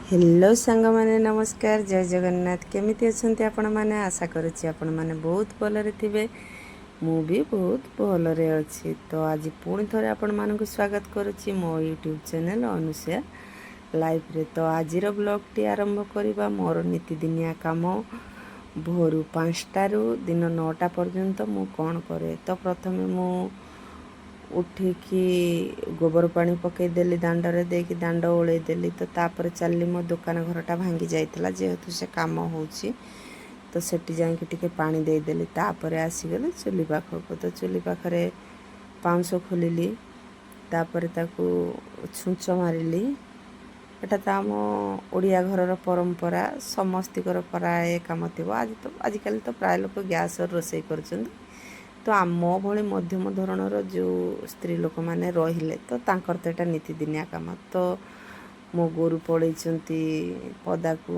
Hello ସାଙ୍ଗମାନେ, ନମସ୍କାର, ଜୟ ଜଗନ୍ନାଥ। କେମିତି ଅଛନ୍ତି ଆପଣମାନେ? ଆଶା କରୁଛି ଆପଣମାନେ ବହୁତ ଭଲରେ ଥିବେ। ମୁଁ ବି ବହୁତ ଭଲରେ ଅଛି। ତ ଆଜି ପୁଣି ଥରେ ଆପଣମାନଙ୍କୁ ସ୍ୱାଗତ କରୁଛି ମୋ ୟୁଟ୍ୟୁବ୍ ଚ୍ୟାନେଲ୍ ଅନୁସୟା ଲାଇଫ୍ରେ। ତ ଆଜିର ବ୍ଲଗ୍ଟି ଆରମ୍ଭ କରିବା ମୋର ନିତିଦିନିଆ କାମ। ଭୋରୁ 5ଟାରୁ ଦିନ 9ଟା ପର୍ଯ୍ୟନ୍ତ ମୁଁ କ'ଣ କରେ। ତ ପ୍ରଥମେ ମୁଁ ଉଠିକି ଗୋବର ପାଣି ପକାଇଦେଲି ଦାଣ୍ଡରେ ଦେଇକି, ଦାଣ୍ଡ ଓଳେଇ ଦେଲି। ତ ତାପରେ ଚାଲିଲି, ମୋ ଦୋକାନ ଘରଟା ଭାଙ୍ଗି ଯାଇଥିଲା, ଯେହେତୁ ସେ କାମ ହେଉଛି, ତ ସେଠି ଯାଇକି ଟିକେ ପାଣି ଦେଇଦେଲି। ତାପରେ ଆସିଗଲି ଚୁଲି ପାଖକୁ। ତ ଚୁଲି ପାଖରେ ପାଉଁଶ ଖୋଲିଲି, ତାପରେ ତାକୁ ଛୁଞ୍ଚ ମାରିଲି। ଏଟା ତ ଆମ ଓଡ଼ିଆ ଘରର ପରମ୍ପରା, ସମସ୍ତଙ୍କର ପ୍ରାୟ କାମ ଥିବ। ଆଜି ତ ଆଜିକାଲି ତ ପ୍ରାୟ ଲୋକ ଗ୍ୟାସ୍ରେ ରୋଷେଇ କରୁଛନ୍ତି। ତ ଆମ ଭଳି ମଧ୍ୟମ ଧରଣର ଯେଉଁ ସ୍ତ୍ରୀ ଲୋକମାନେ ରହିଲେ, ତ ତାଙ୍କର ତ ଏଇଟା ନିତିଦିନିଆ କାମ। ତ ମୋ ଗୋରୁ ପଳେଇଛନ୍ତି ପଦାକୁ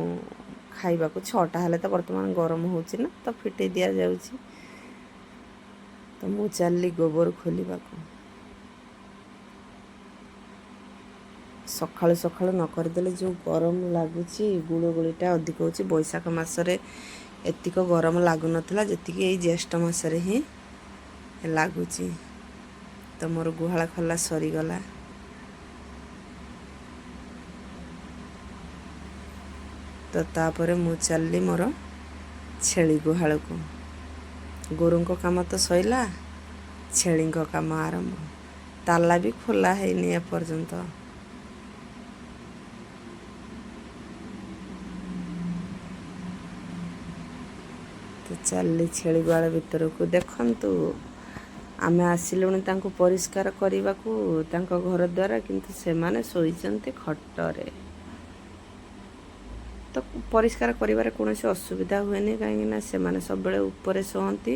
ଖାଇବାକୁ। 6ଟା ହେଲେ ତ ବର୍ତ୍ତମାନ ଗରମ ହେଉଛି ନା, ତ ଫିଟେଇ ଦିଆଯାଉଛି। ତ ମୁଁ ଚାଲିଲି ଗୋବର ଖୋଲିବାକୁ। ସକାଳୁ ସକାଳୁ ନ କରିଦେଲେ ଯେଉଁ ଗରମ ଲାଗୁଛି, ଗୁଳୁଗୁଳିଟା ଅଧିକ ହେଉଛି। ବୈଶାଖ ମାସରେ ଏତିକ ଗରମ ଲାଗୁନଥିଲା, ଯେତିକି ଏଇ ଜ୍ୟେଷ୍ଠ ମାସରେ ହିଁ ଲାଗୁଛି। ତ ମୋର ଗୁହାଳ ଖୋଲା ସରିଗଲା। ତ ତାପରେ ମୁଁ ଚାଲିଲି ମୋର ଛେଳି ଗୁହାଳକୁ। ଗୋରୁଙ୍କ କାମ ତ ସଇଲା, ଛେଳିଙ୍କ କାମ ଆରମ୍ଭ। ତାଲା ବି ଖୋଲା ହେଇନି ଏପର୍ଯ୍ୟନ୍ତ। ତ ଚାଲିଲି ଛେଳି ଗୁହାଳ ଭିତରକୁ। ଦେଖନ୍ତୁ, ଆମେ ଆସିଲୁଣି ତାଙ୍କୁ ପରିଷ୍କାର କରିବାକୁ ତାଙ୍କ ଘର ଦ୍ୱାରା, କିନ୍ତୁ ସେମାନେ ଶୋଇଛନ୍ତି ଖଟରେ। ତ ପରିଷ୍କାର କରିବାରେ କୌଣସି ଅସୁବିଧା ହୁଏନି, କାହିଁକିନା ସେମାନେ ସବୁବେଳେ ଉପରେ ଶୁଅନ୍ତି।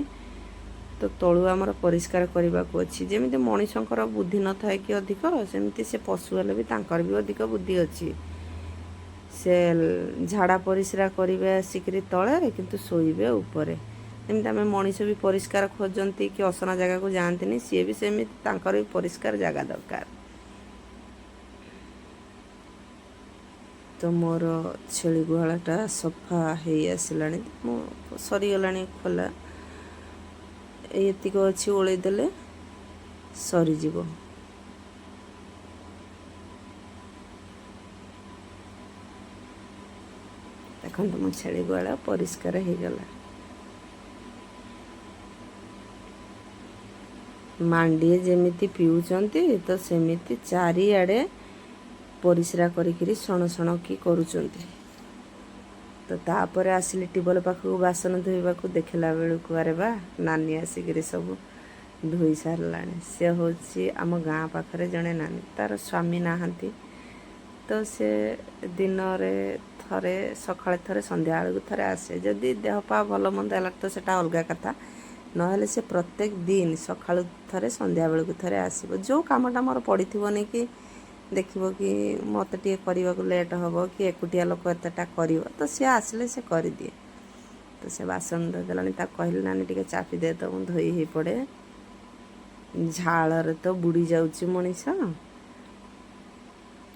ତ ତଳୁ ଆମର ପରିଷ୍କାର କରିବାକୁ ଅଛି। ଯେମିତି ମଣିଷଙ୍କର ବୁଦ୍ଧି ନଥାଏ କି ଅଧିକ, ସେମିତି ସେ ପଶୁ ହେଲେ ବି ତାଙ୍କର ବି ଅଧିକ ବୁଦ୍ଧି ଅଛି। ସେ ଝାଡ଼ା ପରିସ୍ରା କରିବେ ଆସିକିରି ତଳେ, କିନ୍ତୁ ଶୋଇବେ ଉପରେ। ଯେମିତି ଆମେ ମଣିଷ ବି ପରିଷ୍କାର ଖୋଜନ୍ତି କି ଅସନା ଜାଗାକୁ ଯାଆନ୍ତିନି, ସିଏ ବି ସେମିତି, ତାଙ୍କର ବି ପରିଷ୍କାର ଜାଗା ଦରକାର। ତ ମୋର ଛେଳି ଗୁହାଳଟା ସଫା ହେଇ ଆସିଲାଣି, ମୁଁ ସରିଗଲାଣି ଖୋଲା। ଏଇ ଏତିକ ଅଛି, ଓଳେଇ ଦେଲେ ସରିଯିବ। ଦେଖନ୍ତୁ, ମୋ ଛେଳି ଗୁହାଳ ପରିଷ୍କାର ହେଇଗଲା। ମାଣ୍ଡିଏ ଯେମିତି ପିଉଛନ୍ତି, ତ ସେମିତି ଚାରିଆଡ଼େ ପରିସ୍ରା କରିକିରି ସଣ ସଣ କି କରୁଛନ୍ତି। ତ ତାପରେ ଆସିଲି ଟିବଲ ପାଖକୁ ବାସନ ଧୋଇବାକୁ। ଦେଖିଲା ବେଳକୁ ଆରେ ବା, ନାନୀ ଆସିକିରି ସବୁ ଧୋଇ ସାରିଲାଣି। ସେ ହେଉଛି ଆମ ଗାଁ ପାଖରେ ଜଣେ ନାନୀ। ତାର ସ୍ୱାମୀ ନାହାନ୍ତି, ତ ସେ ଦିନରେ ଥରେ, ସକାଳେ ଥରେ, ସନ୍ଧ୍ୟାବେଳକୁ ଥରେ ଆସେ। ଯଦି ଦେହ ପା ଭଲ ମନ୍ଦ ହେଲା ତ ସେଟା ଅଲଗା କଥା, ନହେଲେ ସେ ପ୍ରତ୍ୟେକ ଦିନ ସକାଳୁ ଥରେ, ସନ୍ଧ୍ୟାବେଳକୁ ଥରେ ଆସିବ। ଯେଉଁ କାମଟା ମୋର ପଡ଼ିଥିବନି କି ଦେଖିବ କି ମୋତେ ଟିକେ କରିବାକୁ ଲେଟ୍ ହେବ କି ଏକୁଟିଆ ଲୋକ ଏତେଟା କରିବ, ତ ସିଏ ଆସିଲେ ସେ କରିଦିଏ। ତ ସେ ବାସନ ଧୋଇଦେଲାଣି। ତାକୁ କହିଲି, ନାନୀ, ଟିକେ ଚାପି ଦେ ତ, ମୁଁ ଧୋଇ ହେଇ ପଡ଼େ। ଝାଳରେ ତ ବୁଡ଼ି ଯାଉଛି ମଣିଷ।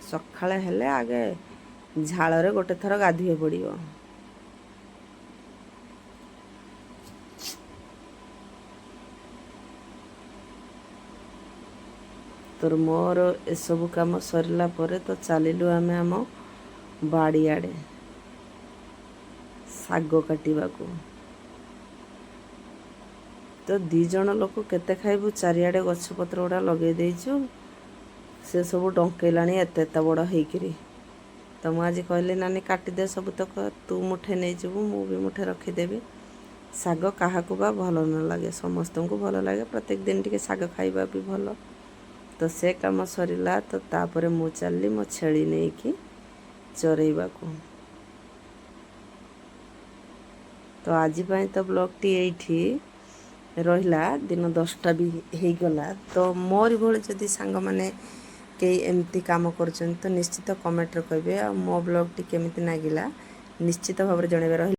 ସକାଳେ ହେଲେ ଆଗେ ଝାଳରେ ଗୋଟେ ଥର ଗାଧୋଇ ପଡ଼ିବ। ତୋର ମୋର ଏସବୁ କାମ ସରିଲା ପରେ ତ ଚାଲିଲୁ ଆମେ ଆମ ବାଡ଼ିଆଡ଼େ ଶାଗ କାଟିବାକୁ। ତ ଦୁଇ ଜଣ ଲୋକ କେତେ ଖାଇବୁ? ଚାରିଆଡ଼େ ଗଛପତ୍ର ଗୁଡ଼ା ଲଗେଇ ଦେଇଛୁ, ସେ ସବୁ ଡଙ୍କେଇଲାଣି ଏତେ ଏତେ ବଡ଼ ହେଇକିରି। ତ ମୁଁ ଆଜି କହିଲି, ନାନୀ, କାଟିଦେ ସବୁତକ, ତୁ ମୁଠେ ନେଇଯିବୁ, ମୁଁ ବି ମୁଠେ ରଖିଦେବି। ଶାଗ କାହାକୁ ବା ଭଲ ନ ଲାଗେ? ସମସ୍ତଙ୍କୁ ଭଲ ଲାଗେ। ପ୍ରତ୍ୟେକ ଦିନ ଟିକେ ଶାଗ ଖାଇବା ବି ଭଲ। ତ ସେ କାମ ସରିଲା, ତ ତାପରେ ମୁଁ ଚାଲିଲି ମୋ ଛେଳି ନେଇକି ଚରେଇବାକୁ। ତ ଆଜି ପାଇଁ ତ ବ୍ଲଗ୍ଟି ଏଇଠି ରହିଲା। ଦିନ 10ଟା ବି ହେଇଗଲା। ତ ମୋରି ଭଳି ଯଦି ସାଙ୍ଗମାନେ କେହି ଏମିତି କାମ କରୁଛନ୍ତି, ତ ନିଶ୍ଚିତ କମେଣ୍ଟରେ କହିବେ। ଆଉ ମୋ ବ୍ଲଗ୍ଟି କେମିତି ଲାଗିଲା, ନିଶ୍ଚିତ ଭାବରେ ଜଣେଇବେ। ରହିଲି।